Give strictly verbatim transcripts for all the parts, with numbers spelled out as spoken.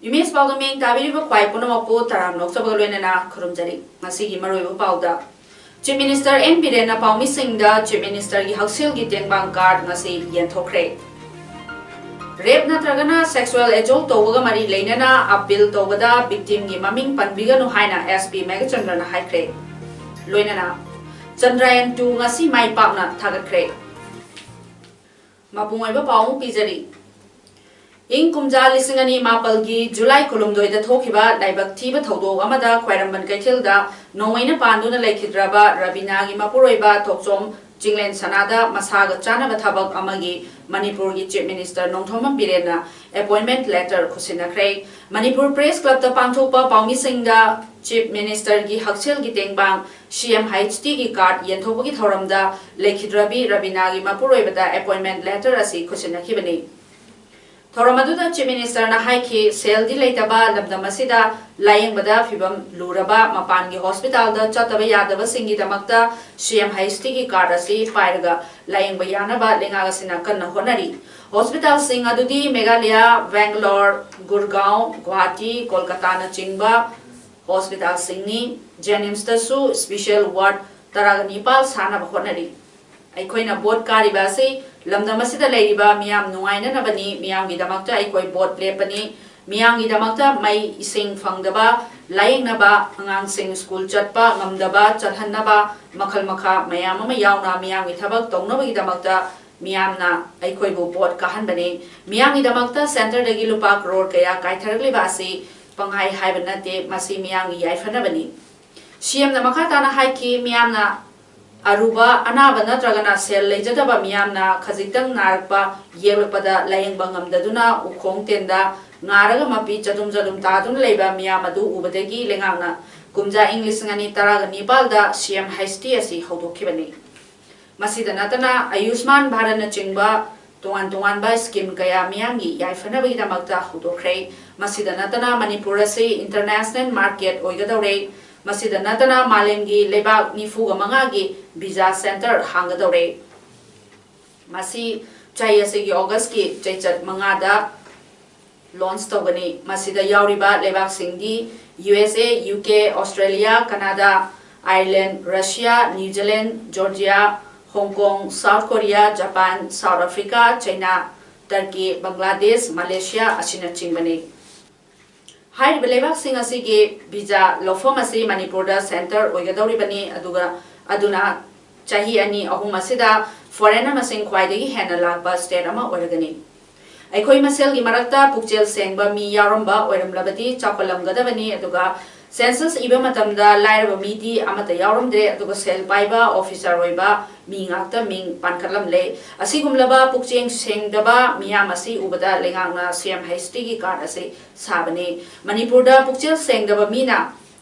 Image ꯄꯥꯎꯗꯝ ꯌꯦꯡ ꯇꯥꯕꯤꯔꯤꯕ ꯈ꯭ꯋꯥꯏ ꯄꯨꯝꯅꯃꯛꯄꯨ ꯇꯔꯥꯝꯅ ꯑꯣꯛꯆꯕꯒ ꯂꯣꯏꯅꯅ ꯈꯨꯔꯨꯝꯖꯔꯤ꯫ ꯉꯁꯤꯒꯤ ꯃꯔꯨꯑꯣꯏꯕ ꯄꯥꯎꯗ, Chief Minister N ꯕꯤꯔꯦꯟꯅ ꯄꯥꯎꯃꯤꯁꯤꯡꯗ Chief Ministerꯒꯤ ꯍꯛꯁꯦꯜꯒꯤ ꯇꯦꯡꯕꯥꯡ card ꯉꯁꯤ ꯌꯦꯟꯊꯣꯛꯈ꯭ꯔꯦ꯫ Rape ꯅꯠꯇ꯭ꯔꯒꯅ sexual assault ꯇꯧꯕꯒ ꯃꯔꯤ ꯂꯩꯅꯅ appeal ꯇꯧꯕꯗ victimꯒꯤ ꯃꯃꯤꯡ ꯄꯟꯕꯤꯒꯅꯨ ꯍꯥꯏꯅ S P ꯃꯦꯘꯆꯟꯗ꯭ꯔꯅ ꯍꯥꯏꯈ꯭ꯔꯦ꯫ ꯂꯣꯏꯅꯅ Chandrayaan two ꯉꯁꯤ ꯃꯥꯏ ꯄꯥꯛꯅ ꯊꯥꯒꯠꯈ꯭ꯔꯦ꯫ ꯃꯄꯨꯡ ꯑꯣꯏꯕ ꯄꯥꯎ ꯑꯃꯨꯛ ꯄꯤꯖꯔꯤ꯫ ꯏꯪ ꯀꯨꯝꯖꯥ ꯂꯤꯁꯤꯡ ꯑꯅꯤ ꯃꯥꯄꯜꯒꯤ ꯖꯨꯂꯥꯏ ꯀꯨꯟꯍꯨꯝꯗꯣꯏꯗ ꯊꯣꯛꯈꯤꯕ ꯂꯥꯏꯕꯛ ꯊꯤꯕ ꯊꯧꯗꯣꯛ ꯑꯃꯗ ꯈ꯭ꯋꯥꯏꯔꯝꯕꯟ ꯀꯩꯊꯦꯜꯗ ꯅꯣꯡꯃꯩꯅ ꯄꯥꯟꯗꯨꯅ ꯂꯩꯈꯤꯗ꯭ꯔꯕ ꯔꯕꯤꯅꯥꯒꯤ ꯃꯄꯨꯔꯣꯏꯕ ꯊꯣꯛꯆꯣꯝ ꯆꯤꯡꯂꯦꯟ ꯁꯅꯥꯗ ꯃꯁꯥꯒ ꯆꯥꯟꯅꯕ ꯊꯕꯛ ꯑꯃꯒꯤ ꯃꯅꯤꯄꯨꯔꯒꯤ Chief Minister Nongthombam ꯕꯤꯔꯦꯟꯅ appointment letter ꯈꯨꯠꯁꯤꯟꯅꯈ꯭ꯔꯦ꯫ Manipur Press Clubꯇ ꯄꯥꯡꯊꯣꯛꯄ ꯄꯥꯎꯃꯤꯁꯤꯡꯗ Chief Ministerꯒꯤ ꯍꯛꯁꯦꯜꯒꯤ ꯇꯦꯡꯕꯥꯡ C M H Tꯒꯤ card ꯌꯦꯟꯊꯣꯛꯄꯒꯤ ꯊꯧꯔꯝꯗ ꯂꯩꯈꯤꯗ꯭ꯔꯕꯤ ꯔꯕꯤꯅꯥꯒꯤ ꯃꯄꯨꯔꯣꯏꯕꯗ appointment letter ꯑꯁꯤ ꯈꯨꯠꯁꯤꯟꯅꯈꯤꯕꯅꯤ꯫ ꯊꯧꯔꯝ ꯑꯗꯨꯗ Chief Ministerꯅ ꯍꯥꯏꯈꯤ, ꯁꯦꯜꯗꯤ ꯂꯩꯇꯕ ꯂꯝꯗꯝ ꯑꯁꯤꯗ ꯂꯥꯌꯦꯡꯕꯗ ꯐꯤꯚꯝ ꯂꯨꯔꯕ ꯃꯄꯥꯟꯒꯤ hospitalꯗ ꯆꯠꯇꯕ ꯌꯥꯗꯕꯁꯤꯡꯒꯤꯗꯃꯛꯇ C M H Tꯒꯤ card ꯑꯁꯤ ꯄꯥꯏꯔꯒ ꯂꯥꯌꯦꯡꯕ ꯌꯥꯅꯕ ꯂꯩꯉꯥꯛ ꯑꯁꯤꯅ ꯀꯟꯅ ꯍꯣꯠꯅꯔꯤ꯫ Hospitalꯁꯤꯡ ꯑꯗꯨꯗꯤ ꯃꯦꯘꯥꯂꯌꯥ, ꯕꯦꯡꯒꯂꯣꯔ, ꯒꯨꯔꯒꯥꯎ, ꯒꯨꯋꯥꯍꯥꯇꯤ, ꯀꯣꯜꯀꯇꯥꯅꯆꯤꯡꯕ hospitalꯁꯤꯡꯅꯤ꯫ JNIMSꯇꯁꯨ special ward ꯇꯔꯥꯒ ꯅꯤꯄꯥꯜ ꯁꯥꯅꯕ ꯍꯣꯠꯅꯔꯤ꯫ ꯑꯩꯈꯣꯏꯅ vote ꯀꯥꯔꯤꯕ ꯑꯁꯤ ꯂꯝꯗꯝ ꯑꯁꯤꯗ ꯂꯩꯔꯤꯕ ꯃꯤꯌꯥꯝ ꯅꯨꯡꯉꯥꯏꯅꯅꯕꯅꯤ꯫ ꯃꯤꯌꯥꯝꯒꯤꯗꯃꯛꯇ ꯑꯩꯈꯣꯏ vote ꯂꯦꯞꯄꯅꯤ꯫ ꯃꯤꯌꯥꯝꯒꯤꯗꯃꯛꯇ ꯃꯩ ꯏꯁꯤꯡ ꯐꯪꯗꯕ, ꯂꯥꯌꯦꯡꯅꯕ, ꯑꯉꯥꯡꯁꯤꯡ school ꯆꯠꯄ ꯉꯝꯗꯕ ꯆꯠꯍꯟꯅꯕ, ꯃꯈꯜ ꯃꯈꯥ ꯃꯌꯥꯝ ꯑꯃ ꯌꯥꯎꯅ ꯃꯤꯌꯥꯝꯒꯤ ꯊꯕꯛ ꯇꯧꯅꯕꯒꯤꯗꯃꯛꯇ ꯃꯤꯌꯥꯝꯅ ꯑꯩꯈꯣꯏꯕꯨ vote ꯀꯥꯍꯟꯕꯅꯤ꯫ ꯃꯤꯌꯥꯝꯒꯤꯗꯃꯛꯇ centreꯗꯒꯤ ꯂꯨꯄꯥ ꯀ꯭ꯔꯣꯔ ꯀꯌꯥ ꯀꯥꯏꯊꯔꯛꯂꯤꯕ ꯑꯁꯤ ꯄꯪꯍꯥꯏ ꯍꯥꯏꯕ ꯅꯠꯇꯦ, ꯃꯁꯤ ꯃꯤꯌꯥꯝꯒꯤ ꯌꯥꯏꯐꯅꯕꯅꯤ꯫ CMꯅ ꯃꯈꯥ ꯇꯥꯅ ꯍꯥꯏꯈꯤ, ꯃꯤꯌꯥꯝꯅ ꯑꯔꯨꯕ ꯑꯅꯥꯕ ꯅꯠꯇ꯭ꯔꯒꯅ ꯁꯦꯜ ꯂꯩꯖꯗꯕ ꯃꯤꯌꯥꯝꯅ ꯈꯖꯤꯛꯇꯪ ꯅꯥꯔꯛꯄ ꯌꯦꯛꯂꯛꯄꯗ ꯂꯥꯌꯦꯡꯕ ꯉꯝꯗꯗꯨꯅ ꯎꯈꯣꯡ ꯇꯦꯟꯗ ꯉꯥꯔꯒ ꯃꯄꯤ ꯆꯗꯨꯝ ꯆꯗꯨꯝ ꯇꯥꯗꯨꯅ ꯂꯩꯕ ꯃꯤꯌꯥꯝ ꯑꯗꯨ ꯎꯕꯗꯒꯤ ꯂꯩꯉꯥꯛꯅ ꯀꯨꯝꯖꯥ ꯏꯪ ꯂꯤꯁꯤꯡ ꯑꯅꯤ ꯇꯔꯥꯒ ꯅꯤꯄꯥꯜꯗ ꯁꯤ ꯑꯦꯝ ꯍꯩꯁ ꯇꯤ ꯑꯁꯤ ꯍꯧꯗꯣꯛꯈꯤꯕꯅꯤ꯫ ꯃꯁꯤꯗ ꯅꯠꯇꯅ ꯑꯌꯨꯁꯃꯥꯟ ꯚꯥꯔꯠꯅꯆꯤꯡꯕ ꯇꯣꯉꯥꯟ ꯇꯣꯉꯥꯟꯕ ꯁ꯭ꯀꯤꯝ ꯀꯌꯥ ꯃꯤꯌꯥꯝꯒꯤ ꯌꯥꯏꯐꯅꯕꯒꯤꯗꯃꯛꯇ ꯍꯧꯗꯣꯛꯈ꯭ꯔꯦ꯫ ꯃꯁꯤꯗ ꯅꯠꯇꯅ ꯃꯅꯤꯄꯨꯔ ꯑꯁꯤ ꯏꯟꯇꯔꯅꯦꯁꯅꯦꯜ ꯃꯥꯔꯀꯦꯠ ꯑꯣꯏꯒꯗꯧꯔꯦ꯫ ꯃꯁꯤꯗ ꯅꯠꯇꯅ ꯃꯥꯂꯦꯝꯒꯤ ꯂꯩꯕꯥꯛ ꯅꯤꯐꯨꯒ ꯃꯉꯥꯒꯤ ꯚꯤꯖꯥ ꯁꯦꯟꯇꯔ ꯍꯥꯡꯒꯗꯧꯔꯦ꯫ ꯃꯁꯤ ꯆꯍꯤ ꯑꯁꯤꯒꯤ ꯑꯣꯒꯁꯀꯤ ꯆꯩꯆꯠ ꯃꯉꯥꯗ ꯂꯣꯟꯆ ꯇꯧꯒꯅꯤ꯫ ꯃꯁꯤꯗ ꯌꯥꯎꯔꯤꯕ ꯂꯩꯕꯥꯛꯁꯤꯡꯗꯤ U S A, U K, Australia, Canada, Ireland, Russia, New Zealand, Georgia, Hong Kong, South Korea, Japan, South Africa, China, Turkey, Bangladesh, Malaysia ꯑꯁꯤꯅꯆꯤꯡꯕꯅꯤ꯫ ꯍꯥꯏꯔꯤꯕ ꯂꯩꯕꯥꯛꯁꯤꯡ ꯑꯁꯤꯒꯤ ꯚꯤꯖꯥ ꯂꯧꯐꯝ ꯑꯁꯤ ꯃꯅꯤꯄꯨꯔꯗ ꯁꯦꯟꯇꯔ ꯑꯣꯏꯒꯗꯧꯔꯤꯕꯅꯤ, ꯑꯗꯨꯒ ꯑꯗꯨꯅ ꯆꯍꯤ ꯑꯅꯤ ꯑꯍꯨꯝ ꯑꯁꯤꯗ ꯐꯣꯔꯦꯟꯅꯔ ꯃꯁꯤꯡ ꯈ꯭ꯋꯥꯏꯗꯒꯤ ꯍꯦꯟꯅ ꯂꯥꯛꯄ ꯁ꯭ꯇꯦꯠ ꯑꯃ ꯑꯣꯏꯔꯒꯅꯤ꯫ ꯑꯩꯈꯣꯏ ꯃꯁꯦꯜꯒꯤ ꯃꯔꯛꯇ ꯄꯨꯛꯆꯦꯜ ꯁꯦꯡꯕ ꯃꯤ ꯌꯥꯎꯔꯝꯕ ꯑꯣꯏꯔꯝꯂꯕꯗꯤ ꯆꯥꯎꯈꯠꯂꯝꯒꯗꯕꯅꯤ, ꯑꯗꯨꯒ ꯁꯦꯟꯁꯁ ꯏꯕ ꯃꯇꯝꯗ ꯂꯥꯏꯔꯕ ꯃꯤꯗꯤ ꯑꯃꯠꯇ ꯌꯥꯎꯔꯝꯗ꯭ꯔꯦ, ꯑꯗꯨꯒ ꯁꯦꯜ ꯄꯥꯏꯕ ꯑꯣꯐꯤꯁꯥꯔ ꯑꯣꯏꯕ ꯃꯤ ꯉꯥꯛꯇ ꯃꯤꯡ ꯄꯥꯟꯈꯠꯂꯝꯂꯦ꯫ ꯑꯁꯤꯒꯨꯝꯂꯕ ꯄꯨꯛꯆꯦꯜ ꯁꯦꯡꯗꯕ ꯃꯤꯌꯥꯝ ꯑꯁꯤ ꯎꯕꯗ ꯂꯩꯉꯥꯛꯅ ꯁꯤ ꯑꯦꯝ ꯍꯩꯁ ꯇꯤꯒꯤ ꯀꯥꯔꯗ ꯑꯁꯤ ꯁꯥꯕꯅꯤ꯫ ꯃꯅꯤꯄꯨꯔꯗ ꯄꯨꯛꯆꯦꯜ ꯁꯦꯡꯗꯕ ꯃꯤꯅ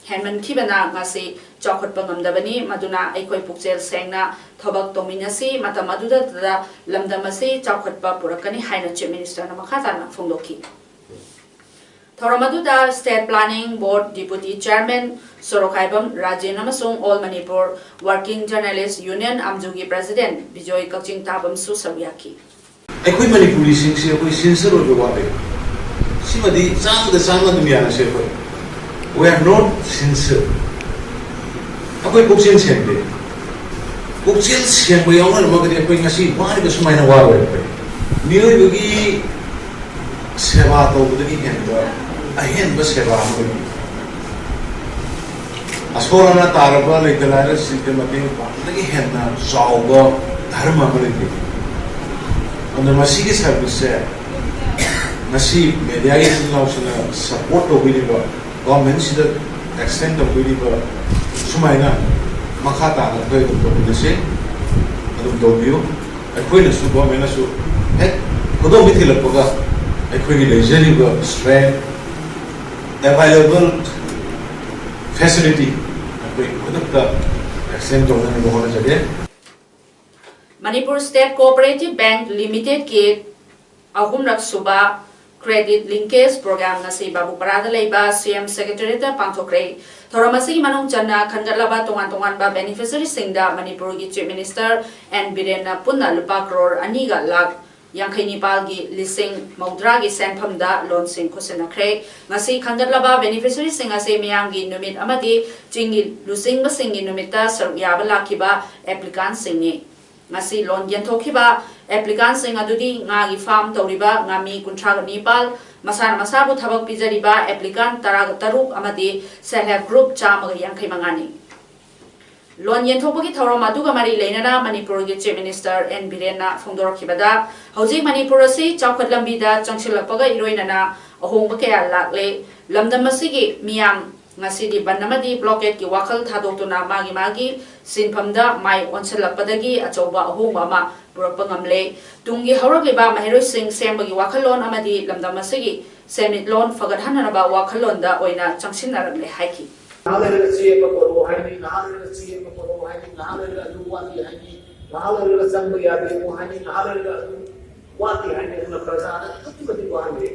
ꯍꯦꯟꯃꯟꯈꯤꯕꯅ ꯉꯁꯤ ꯆꯥꯎꯈꯠꯄ ꯉꯝꯗꯕꯅꯤ꯫ ꯃꯗꯨꯅ ꯑꯩꯈꯣꯏ ꯄꯨꯛꯆꯦꯜ ꯁꯦꯡꯅ ꯊꯕꯛ ꯇꯧꯃꯤꯟꯅꯁꯤ, ꯃꯇꯝ ꯑꯗꯨꯗꯇꯗ ꯂꯝꯗꯝ ꯑꯁꯤ ꯆꯥꯎꯈꯠꯄ ꯄꯨꯔꯛꯀꯅꯤ ꯍꯥꯏꯅ ꯆꯤꯐ ꯃꯤꯅꯤꯁꯇꯔꯅ ꯃꯈꯥ ꯇꯥꯅ ꯐꯣꯡꯗꯣꯛꯈꯤ꯫ ꯊꯧꯔꯝ ꯑꯗꯨꯗ state planning board deputy chairman Sorokhaibam Rajen ꯑꯃꯁꯨꯡ all Manipur working journalists union, ꯑꯝꯖꯨꯒꯤ ꯄ꯭ꯔꯦꯁꯤꯗꯦꯟꯠ ꯕꯤꯖꯣꯏ ꯀꯛꯆꯤꯡ ꯇꯥꯕꯝꯁꯨ ꯁꯔꯨꯛ ꯌꯥꯈꯤ꯫ ꯑꯩꯈꯣꯏ ꯃꯅꯤꯄꯨꯔꯤꯁꯤꯡꯁꯤ ꯑꯩꯈꯣꯏ ꯁꯤꯟꯁꯤꯌꯔ ꯑꯣꯏꯕ ꯋꯥꯠꯂꯦ꯫ ꯁꯤꯃꯗꯤ ꯆꯥꯝꯃꯗ ꯆꯥꯝꯃ ꯑꯗꯨꯝ ꯌꯥꯅꯁꯦ꯫ ꯑꯩꯈꯣꯏ, we are not sincere꯫ ꯑꯩꯈꯣꯏ ꯄꯨꯛꯆꯦꯜ ꯁꯦꯡꯗꯦ꯫ ꯄꯨꯛꯆꯦꯜ ꯁꯦꯡꯕ ꯌꯥꯎꯅꯔꯝꯃꯒꯗꯤ ꯑꯩꯈꯣꯏ ꯉꯁꯤ ꯋꯥꯔꯤꯕ ꯁꯨꯃꯥꯏꯅ ꯋꯥꯔꯣꯏ꯫ ꯑꯩꯈꯣꯏ ꯃꯤꯑꯣꯏꯕꯒꯤ ꯁꯦꯕꯥ ꯇꯧꯕꯗꯒꯤ ꯍꯦꯟꯕ ꯑꯍꯦꯟꯕ ꯁꯦꯕꯥ ꯑꯃ ꯂꯩꯇꯦ꯫ ꯑꯁꯣꯏ ꯑꯅꯥ ꯇꯥꯔꯕ ꯂꯩꯇ ꯂꯥꯏꯔꯁꯤꯡꯗ ꯃꯇꯦꯡ ꯄꯥꯡꯕꯗꯒꯤ ꯍꯦꯟꯅ ꯆꯥꯎꯕ ꯙꯔꯃ ꯑꯃ ꯂꯩꯇꯦ꯫ ꯑꯗꯨꯅ ꯃꯁꯤꯒꯤ ꯁꯥꯔꯚꯤꯁꯁꯦ ꯉꯁꯤ ꯃꯦꯗꯤꯌꯥꯒꯤ ꯏꯆꯤꯜ ꯏꯅꯥꯎꯁꯤꯡꯅ ꯁꯄꯣꯔꯠ ꯇꯧꯕꯤꯔꯤꯕ, ꯒꯣꯔꯃꯦꯟꯁꯤꯗ ꯑꯦꯛꯁꯇꯦꯟ ꯇꯧꯕꯤꯔꯤꯕ ꯁꯨꯃꯥꯏꯅ ꯃꯈꯥ ꯇꯥꯅ ꯑꯩꯈꯣꯏ ꯑꯗꯨꯝ ꯇꯧꯃꯤꯟꯅꯁꯤ꯫ ꯑꯗꯨꯝ ꯇꯧꯕꯤꯌꯨ꯫ ꯑꯩꯈꯣꯏꯅꯁꯨ, ꯒꯣꯔꯃꯦꯟꯅꯁꯨ ꯍꯦꯛ ꯈꯨꯗꯣꯝꯕꯤ ꯊꯤꯜꯂꯛꯄꯒ ꯑꯩꯈꯣꯏꯒꯤ ꯂꯩꯖꯔꯤꯕ strength, available facility ꯑꯩꯈꯣꯏ ꯈꯨꯗꯛꯇ extend ꯇꯧꯅꯅꯕ ꯍꯣꯠꯅꯖꯒꯦ꯫ Manipur State Cooperative Bank Limitedꯀꯤ ꯑꯍꯨꯝꯔꯛ ꯁꯨꯕ Credit Linkage Program ꯉꯁꯤ ꯕꯥꯕꯨꯄꯥꯔꯥꯗ ꯂꯩꯕ C M Secretariatꯇ ꯄꯥꯡꯊꯣꯛꯈ꯭ꯔꯦ꯫ ꯊꯧꯔꯝ ꯑꯁꯤꯒꯤ ꯃꯅꯨꯡ ꯆꯟꯅ ꯈꯟꯒꯠꯂꯕ ꯇꯣꯉꯥꯟ ꯇꯣꯉꯥꯟꯕ beneficiaryꯁꯤꯡꯗ ꯃꯅꯤꯄꯨꯔꯒꯤ Chief Minister N ꯕꯤꯔꯦꯟꯅ ꯄꯨꯟꯅ ꯂꯨꯄꯥ ꯀ꯭ꯔꯣꯔ ꯑꯅꯤꯒ ꯂꯥꯈ ꯌꯥꯡꯈꯩ ꯅꯤꯄꯥꯜꯒꯤ ꯂꯤꯁꯤꯡ ꯃꯧꯗ꯭ꯔꯥꯒꯤ ꯁꯦꯟꯐꯝꯗ ꯂꯣꯟꯁꯤꯡ ꯈꯨꯠꯁꯤꯟꯅꯈ꯭ꯔꯦ꯫ ꯉꯁꯤ ꯈꯟꯒꯠꯂꯕ beneficiaryꯁꯤꯡ ꯑꯁꯤ ꯃꯤꯌꯥꯝꯒꯤ ꯅꯨꯃꯤꯠ ꯑꯃꯗꯤ ꯆꯤꯡꯒꯤ ꯂꯨꯆꯤꯡꯕꯁꯤꯡꯒꯤ ꯅꯨꯃꯤꯠꯇ ꯁꯔꯨꯛ ꯌꯥꯕ ꯂꯥꯛꯈꯤꯕ applicantꯁꯤꯡꯅꯤ꯫ ꯉꯁꯤ ꯂꯣꯟ ꯌꯦꯟꯊꯣꯛꯈꯤꯕ applicantꯁꯤꯡ ꯑꯗꯨꯗꯤ ꯉꯥꯒꯤ farm ꯇꯧꯔꯤꯕ ꯉꯥꯃꯤ ꯀꯨꯟꯊ꯭ꯔꯥꯒ ꯅꯤꯄꯥꯜ, ꯃꯁꯥꯅ ꯃꯁꯥꯕꯨ ꯊꯕꯛ ꯄꯤꯖꯔꯤꯕ applicant ꯇꯔꯥꯒ ꯇꯔꯨꯛ ꯑꯃꯗꯤ Self Help Group ꯆꯥꯝꯃꯒ ꯌꯥꯡꯈꯩ ꯃꯉꯥꯅꯤ꯫ ꯂꯣꯟ ꯌꯦꯟꯊꯣꯛꯄꯒꯤ ꯊꯧꯔꯝ ꯑꯗꯨꯒ ꯃꯔꯤ ꯂꯩꯅꯅ ꯃꯅꯤꯄꯨꯔꯒꯤ Chief Minister N ꯕꯤꯔꯦꯟꯅ ꯐꯣꯡꯗꯣꯔꯛꯈꯤꯕꯗ, ꯍꯧꯖꯤꯛ ꯃꯅꯤꯄꯨꯔ ꯑꯁꯤ ꯆꯥꯎꯈꯠ ꯂꯝꯕꯤꯗ ꯆꯪꯁꯤꯜꯂꯛꯄꯒ ꯏꯔꯣꯏꯅꯅ ꯑꯍꯣꯡꯕ ꯀꯌꯥ ꯂꯥꯛꯂꯦ꯫ ꯂꯝꯗꯝ ꯑꯁꯤꯒꯤ ꯃꯤꯌꯥꯝ ꯉꯁꯤꯗꯤ ꯕꯟ ꯑꯃꯗꯤ blockadeꯀꯤ ꯋꯥꯈꯜ ꯊꯥꯗꯣꯛꯇꯨꯅ ꯃꯥꯒꯤ ꯃꯥꯒꯤ ꯁꯤꯟꯐꯝꯗ ꯃꯥꯏ ꯑꯣꯟꯁꯤꯜꯂꯛꯄꯗꯒꯤ ꯑꯆꯧꯕ ꯑꯍꯣꯡꯕ ꯑꯃ ꯄꯨꯔꯛꯄ ꯉꯝꯂꯦ꯫ ꯇꯨꯡꯒꯤ ꯍꯧꯔꯛꯂꯤꯕ ꯃꯍꯩꯔꯣꯏꯁꯤꯡ ꯁꯦꯝꯕꯒꯤ ꯋꯥꯈꯜꯂꯣꯟ ꯑꯃꯗꯤ ꯂꯝꯗꯝ ꯑꯁꯤꯒꯤ ꯁꯦꯟꯃꯤꯠꯂꯣꯟ ꯐꯒꯠꯍꯟꯅꯅꯕ ꯋꯥꯈꯜꯂꯣꯟꯗ ꯑꯣꯏꯅ ꯆꯪꯁꯤꯟꯅꯔꯛꯂꯦ ꯍꯥꯏꯈꯤ꯫ ꯉꯥꯏꯍꯥꯛ ꯂꯩꯔꯒ ꯆꯦ ꯑꯃ ꯄꯣꯔꯛꯑꯣ ꯍꯥꯏꯅꯤ, ꯉꯥꯏꯍꯥꯛ ꯂꯩꯔꯒ ꯆꯦ ꯑꯃ ꯄꯣꯔꯛꯑꯣ ꯍꯥꯏꯅꯤ, ꯉꯥꯏꯍꯥꯛ ꯂꯩꯔꯒ ꯑꯗꯨ ꯋꯥꯠꯂꯤ ꯍꯥꯏꯅꯤ, ꯉꯥꯏꯍꯥꯛ ꯂꯩꯔꯒ ꯆꯪꯕ ꯌꯥꯗꯦ ꯑꯃꯨꯛ ꯍꯥꯏꯅꯤ, ꯉꯥꯏꯍꯥꯛ ꯂꯩꯔꯒ ꯑꯗꯨ ꯋꯥꯠꯂꯤ ꯍꯥꯏꯅꯤ꯫ ꯑꯗꯨꯅ ꯄ꯭ꯔꯖꯥꯗ ꯑꯗꯨꯛꯀꯤ ꯃꯇꯤꯛ ꯋꯥꯍꯜꯂꯦ꯫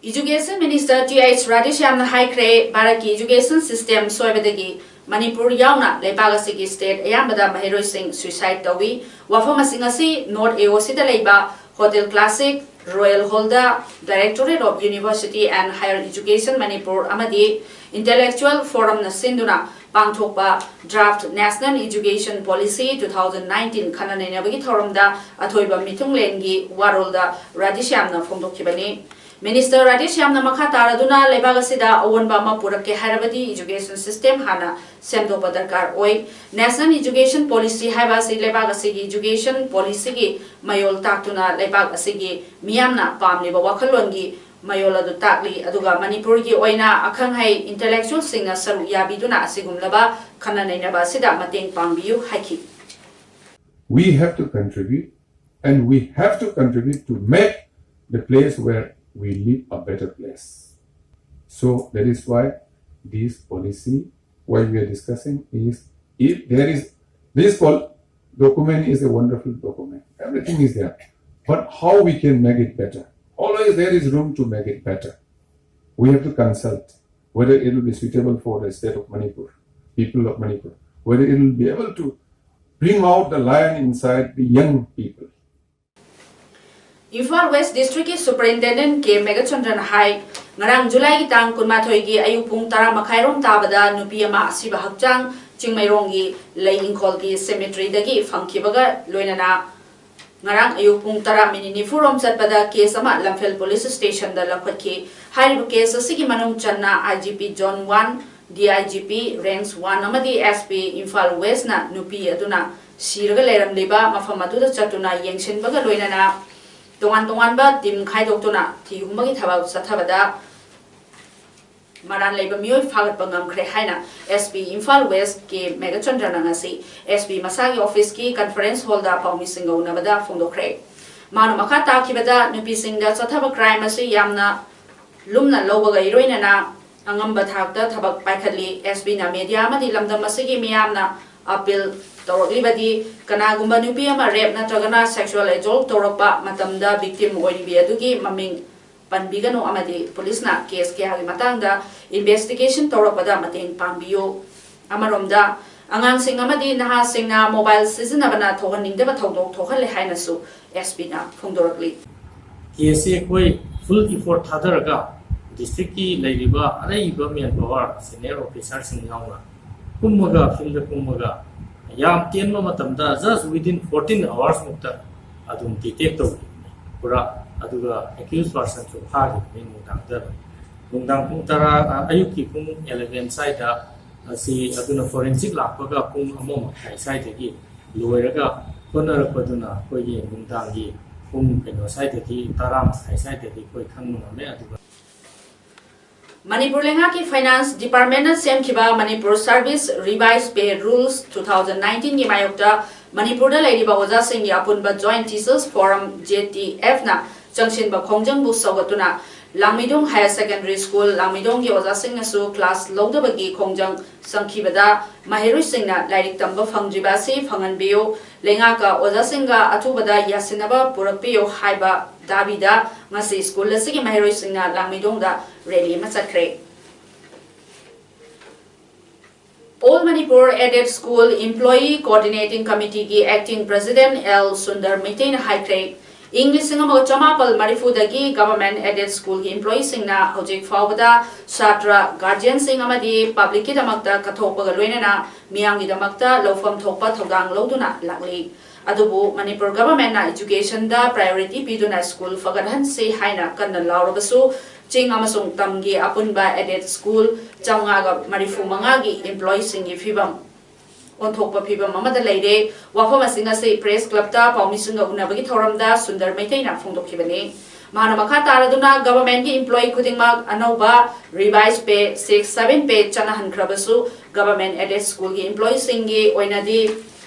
Education Minister Th Radheshyamꯅ ꯍꯥꯏꯈ꯭ꯔꯦ, ꯚꯥꯔꯠꯀꯤ education system ꯁꯣꯏꯕꯗꯒꯤ ꯃꯅꯤꯄꯨꯔ ꯌꯥꯎꯅ ꯂꯩꯕꯥꯛ ꯑꯁꯤꯒꯤ state ꯑꯌꯥꯝꯕꯗ ꯃꯍꯩꯔꯣꯏꯁꯤꯡ suicide ꯇꯧꯏ꯫ ꯋꯥꯐꯝ ꯑꯁꯤꯡ ꯑꯁꯤ North A O Cꯗ ꯂꯩꯕ Hotel Classic Royal Hallꯗ Directorate of University and Higher Education Manipur ꯑꯃꯗꯤ Intellectual Forumꯅ ꯁꯤꯟꯗꯨꯅ ꯄꯥꯡꯊꯣꯛꯄ Draft National Education Policy two thousand nineteen ꯈꯟꯅ ꯅꯩꯅꯕꯒꯤ ꯊꯧꯔꯝꯗ ꯑꯊꯣꯏꯕ ꯃꯤꯊꯨꯡꯂꯦꯟꯒꯤ ꯋꯥꯔꯣꯜꯗ ꯔꯥꯙꯦꯁ꯭ꯌꯥꯝꯅ ꯐꯣꯡꯗꯣꯛꯈꯤꯕꯅꯤ꯫ Minister ꯔꯥꯙꯦꯁ꯭ꯌꯥꯝꯅ ꯃꯈꯥ ꯇꯥꯔꯗꯨꯅ ꯂꯩꯕꯥꯛ ꯑꯁꯤꯗ ꯑꯑꯣꯟꯕ ꯑꯃ ꯄꯨꯔꯛꯀꯦ ꯍꯥꯏꯔꯕꯗꯤ education system ꯍꯥꯟꯅ ꯁꯦꯝꯗꯣꯛꯄ ꯗꯔꯀꯥꯔ ꯑꯣꯏ꯫ National Education Policy ꯍꯥꯏꯕ ꯑꯁꯤ ꯂꯩꯕꯥꯛ ꯑꯁꯤꯒꯤ education policyꯒꯤ ꯃꯌꯣꯜ ꯇꯥꯛꯇꯨꯅ ꯂꯩꯕꯥꯛ ꯑꯁꯤꯒꯤ ꯃꯤꯌꯥꯝꯅ ꯄꯥꯝꯂꯤꯕ ꯋꯥꯈꯜꯂꯣꯟꯒꯤ ꯃꯌꯣꯜ ꯑꯗꯨ ꯇꯥꯛꯂꯤ꯫ ꯑꯗꯨꯒ ꯃꯅꯤꯄꯨꯔꯒꯤ ꯑꯣꯏꯅ ꯑꯈꯪ ꯑꯍꯩ intellectualꯁꯤꯡꯅ ꯁꯔꯨꯛ ꯌꯥꯕꯤꯗꯨꯅ ꯑꯁꯤꯒꯨꯝꯂꯕ ꯈꯟꯅ ꯅꯩꯅꯕ ꯑꯁꯤꯗ ꯃꯇꯦꯡ ꯄꯥꯡꯕꯤꯌꯨ ꯍꯥꯏꯈꯤ꯫ We have to contribute, and we have to contribut to make the place where we live a better place. So that is why this policy, why we are discussing is, if there is, this pol- document is a wonderful document. Everything is there. But how we can make it better? Always there is room to make it better. We have to consult whether it will be suitable for the state of Manipur, people of Manipur, whether it will be able to bring out the lion inside the young people. Imphal West Districtꯀꯤ Superintendent ꯀꯦ ꯃꯦꯘꯆꯟꯗ꯭ꯔꯅ ꯍꯥꯏ, ꯉꯔꯥꯡ ꯖꯨꯂꯥꯏꯒꯤ ꯇꯥꯡ ꯀꯨꯟꯃꯥꯊꯣꯏꯒꯤ ꯑꯌꯨꯛ ꯄꯨꯡ ꯇꯔꯥ ꯃꯈꯥꯏꯔꯣꯝ ꯇꯥꯕꯗ ꯅꯨꯄꯤ ꯑꯃ ꯑꯁꯤꯕ ꯍꯛꯆꯥꯡ ꯆꯤꯡꯃꯩꯔꯣꯡꯒꯤ ꯂꯩ ꯏꯪꯈꯣꯜꯒꯤ cemeteryꯗꯒꯤ ꯐꯪꯈꯤꯕꯒ ꯂꯣꯏꯅꯅ ꯉꯔꯥꯡ ꯑꯌꯨꯛ ꯄꯨꯡ ꯇꯔꯥ ꯃꯤꯅꯤꯠ ꯅꯤꯐꯨꯔꯣꯝ ꯆꯠꯄꯗ case ꯑꯃ ꯂꯝꯐꯦꯜ police stationꯗ ꯂꯧꯈꯠꯈꯤ꯫ ꯍꯥꯏꯔꯤꯕ case ꯑꯁꯤꯒꯤ ꯃꯅꯨꯡ ꯆꯟꯅ IGP Zone one, DIGP Range one ꯑꯃꯗꯤ SP ꯏꯝꯐꯥꯜ Westꯅ ꯅꯨꯄꯤ ꯑꯗꯨꯅ ꯁꯤꯔꯒ ꯂꯩꯔꯝꯂꯤꯕ ꯃꯐꯝ ꯑꯗꯨꯗ ꯆꯠꯇꯨꯅ ꯌꯦꯡꯁꯤꯟꯕꯒ ꯂꯣꯏꯅꯅ ꯇꯣꯉꯥꯟ ꯇꯣꯉꯥꯟꯕ team ꯈꯥꯏꯗꯣꯛꯇꯨꯅ ꯊꯤ ꯍꯨꯝꯕꯒꯤ ꯊꯕꯛ ꯆꯠꯊꯕꯗ ꯃꯔꯥꯜ ꯂꯩꯕ ꯃꯤꯑꯣꯏ ꯐꯥꯒꯠꯄ ꯉꯝꯈ꯭ꯔꯦ ꯍꯥꯏꯅ SP ꯏꯝꯐꯥꯜ West ꯀꯦ ꯃꯦꯘꯆꯟꯗ꯭ꯔꯅ ꯉꯁꯤ SP ꯃꯁꯥꯒꯤ officeꯀꯤ conference hallꯗ ꯄꯥꯎꯃꯤꯁꯤꯡꯒ ꯎꯅꯕꯗ ꯐꯣꯡꯗꯣꯛꯈ꯭ꯔꯦ꯫ ꯃꯥꯅ ꯃꯈꯥ ꯇꯥꯈꯤꯕꯗ ꯅꯨꯄꯤꯁꯤꯡꯗ ꯆꯠꯊꯕ crime ꯑꯁꯤ ꯌꯥꯝꯅ ꯂꯨꯝꯅ ꯂꯧꯕꯒ ꯏꯔꯣꯏꯅꯅ ꯑꯉꯝꯕ ꯊꯥꯛꯇ ꯊꯕꯛ ꯄꯥꯏꯈꯠꯂꯤ꯫ SPꯅ media ꯑꯃꯗꯤ ꯂꯝꯗꯝ ꯑꯁꯤꯒꯤ ꯃꯤꯌꯥꯝꯅ appeal ꯇꯧꯔꯛꯂꯤꯕꯗꯤ ꯀꯅꯥꯒꯨꯝꯕ ꯅꯨꯄꯤ ꯑꯃ rape ꯅꯠꯇ꯭ꯔꯒꯅ sexual assault ꯇꯧꯔꯛꯄ ꯃꯇꯝꯗ victim ꯑꯣꯏꯔꯤꯕꯤ ꯑꯗꯨꯒꯤ ꯃꯃꯤꯡ ꯄꯟꯕꯤꯒꯅꯨ ꯑꯃꯗꯤ policeꯅ case ꯀꯌꯥꯒꯤ ꯃꯇꯥꯡꯗ investigation ꯇꯧꯔꯛꯄꯗ ꯃꯇꯦꯡ ꯄꯥꯡꯕꯤꯌꯨ꯫ ꯑꯃꯔꯣꯝꯗ ꯑꯉꯥꯡꯁꯤꯡ ꯑꯃꯗꯤ ꯅꯍꯥꯁꯤꯡꯅ mobile ꯁꯤꯖꯤꯟꯅꯕꯅ ꯊꯣꯛꯍꯟꯅꯤꯡꯗꯕ ꯊꯧꯗꯣꯛ ꯊꯣꯛꯍꯜꯂꯦ ꯍꯥꯏꯅꯁꯨ SPꯅ ꯐꯣꯡꯗꯣꯔꯛꯂꯤ꯫ Case ꯑꯁꯤ ꯑꯩꯈꯣꯏ full effort ꯊꯥꯗꯔꯒ districtꯀꯤ ꯂꯩꯔꯤꯕ ꯑꯔꯩꯕ manpower senior officerꯁꯤꯡ ꯌꯥꯎꯅ ꯀꯨꯝꯃꯒ fieldꯗ ꯀꯨꯝꯃꯒ ꯌꯥꯝ ꯇꯦꯟꯕ ꯃꯇꯝꯗ just within fourteen hours ꯃꯨꯛꯇ ꯑꯗꯨꯝ detect ꯇꯧꯈꯤꯕꯅꯤ ꯄꯨꯔꯥ꯫ ꯑꯗꯨꯒ accused personꯁꯨ ꯐꯥꯈꯤꯕꯅꯤ ꯅꯨꯡꯗꯥꯡꯗ ꯑꯗꯨꯝ꯫ ꯅꯨꯡꯗꯥꯡ ꯄꯨꯡ ꯇꯔꯥ ꯑꯌꯨꯛꯀꯤ ꯄꯨꯡ eleven ꯁ꯭ꯋꯥꯏꯗ ꯑꯁꯤ ꯑꯗꯨꯅ forensic ꯂꯥꯛꯄꯒ ꯄꯨꯡ ꯑꯃ ꯃꯈꯥꯏ ꯁ꯭ꯋꯥꯏꯗꯒꯤ ꯂꯣꯏꯔꯒ ꯍꯣꯠꯅꯔꯛꯄꯗꯨꯅ ꯑꯩꯈꯣꯏꯒꯤ ꯅꯨꯡꯗꯥꯡꯒꯤ ꯄꯨꯡ ꯀꯩꯅꯣ ꯁ꯭ꯋꯥꯏꯗꯗꯤ, ꯇꯔꯥ ꯃꯈꯥꯏ ꯁ꯭ꯋꯥꯏꯗꯗꯤ ꯑꯩꯈꯣꯏ ꯈꯪꯕ ꯉꯝꯃꯦ꯫ ꯑꯗꯨꯒ ꯃꯅꯤꯄꯨꯔ ꯂꯩꯉꯥꯛꯀꯤ ꯐꯥꯏꯅꯥꯟꯁ ꯗꯤꯄꯥꯔꯠꯃꯦꯟꯅ ꯁꯦꯝꯈꯤꯕ Manipur service revise pay rules two thousand ꯅꯥꯏꯟꯇꯤꯟꯒꯤ ꯃꯥꯌꯣꯛꯇ ꯃꯅꯤꯄꯨꯔꯗ ꯂꯩꯔꯤꯕ ꯑꯣꯖꯥꯁꯤꯡꯒꯤ ꯑꯄꯨꯟꯕ joint teachers forum, J T ꯑꯦꯐꯅ ꯆꯪꯁꯤꯟꯕ ꯈꯣꯡꯖꯪꯕꯨ ꯁꯧꯒꯠꯇꯨꯅ ꯂꯥꯡꯃꯩꯗꯣꯡ ꯍꯥꯌꯔ ꯁꯦꯀꯦꯟꯗꯔꯤ ꯁ꯭ꯀꯨꯜ ꯂꯥꯡꯃꯩꯗꯣꯡꯒꯤ ꯑꯣꯖꯥꯁꯤꯡꯅꯁꯨ ꯀ꯭ꯂꯥꯁ ꯂꯧꯗꯕꯒꯤ ꯈꯣꯡꯖꯪ ꯆꯪꯈꯤꯕꯗ ꯃꯍꯩꯔꯣꯏꯁꯤꯡꯅ ꯂꯥꯏꯔꯤꯛ ꯇꯝꯕ ꯐꯪꯗ꯭ꯔꯤꯕ ꯑꯁꯤ ꯐꯪꯍꯟꯕꯤꯌꯨ, ꯂꯩꯉꯥꯛꯀ ꯑꯣꯖꯥꯁꯤꯡꯒ ꯑꯊꯨꯕꯗ ꯌꯥꯁꯤꯟꯅꯕ ꯄꯨꯔꯛꯄꯤꯌꯨ ꯍꯥꯏꯕ ꯗꯥꯕꯤꯗ ꯉꯁꯤ ꯁ꯭ꯀꯨꯜ ꯑꯁꯤꯒꯤ ꯃꯍꯩꯔꯣꯏꯁꯤꯡꯅ ꯂꯥꯡꯃꯩꯗꯣꯡꯗ ꯔꯦꯂꯤ ꯑꯃ ꯆꯠꯈ꯭ꯔꯦ꯫ All Manipur Aided School Employee Coordinating Committeeꯒꯤ Acting President ꯑꯦꯜ ꯁꯨꯟꯗꯔ ꯃꯩꯇꯩꯅ ꯍꯥꯏꯈ꯭ꯔꯦ, ꯏꯪ ꯂꯤꯁꯤꯡ ꯑꯃꯒ ꯆꯃꯥꯄꯜ ꯃꯔꯤꯐꯨꯗꯒꯤ Government Aided Schoolꯒꯤ employeeꯁꯤꯡꯅ ꯍꯧꯖꯤꯛ ꯐꯥꯎꯕꯗ ꯁꯥꯇ꯭ꯔ, guardianꯁꯤꯡ ꯑꯃꯗꯤ publicꯀꯤꯗꯃꯛꯇ ꯀꯠꯊꯣꯛꯄꯒ ꯂꯣꯏꯅꯅ ꯃꯤꯌꯥꯝꯒꯤꯗꯃꯛꯇ ꯂꯧꯐꯝ ꯊꯣꯛꯄ ꯊꯧꯗꯥꯡ ꯂꯧꯗꯨꯅ ꯂꯥꯛꯂꯤ꯫ ꯑꯗꯨꯕꯨ ꯃꯅꯤꯄꯨꯔ governmentꯅ educationꯗ priority ꯄꯤꯗꯨꯅ ꯁ꯭ꯀꯨꯜ ꯐꯒꯠꯍꯟꯁꯤ ꯍꯥꯏꯅ ꯀꯟꯅ ꯂꯥꯎꯔꯕꯁꯨ, ꯆꯤꯡ ꯑꯃꯁꯨꯡ ꯇꯝꯒꯤ ꯑꯄꯨꯟꯕ aided school ꯆꯥꯝꯃꯉꯥꯒ ꯃꯔꯤꯐꯨ ꯃꯉꯥꯒꯤ employeeꯁꯤꯡꯒꯤ ꯐꯤꯕꯝ ꯑꯣꯟꯊꯣꯛꯄ ꯐꯤꯕꯝ ꯑꯃꯗ ꯂꯩꯔꯦ꯫ ꯋꯥꯐꯝ ꯑꯁꯤꯡ ꯑꯁꯤ Press Clubꯇ ꯄꯥꯎꯃꯤꯁꯤꯡꯒ ꯎꯅꯕꯒꯤ ꯊꯧꯔꯝꯗ ꯁꯨꯟꯗꯔ ꯃꯩꯇꯩꯅ ꯐꯣꯡꯗꯣꯛꯈꯤꯕꯅꯤ꯫ ꯃꯍꯥꯛꯅ ꯃꯈꯥ ꯇꯥꯔꯗꯨꯅ governmentꯀꯤ employee ꯈꯨꯗꯤꯡꯃꯛ ꯑꯅꯧꯕ revise pay, six seven pay ꯆꯠꯅꯍꯟꯈ꯭ꯔꯕꯁꯨ, government aided schoolꯒꯤ employeeꯁꯤꯡꯒꯤ ꯑꯣꯏꯅꯗꯤ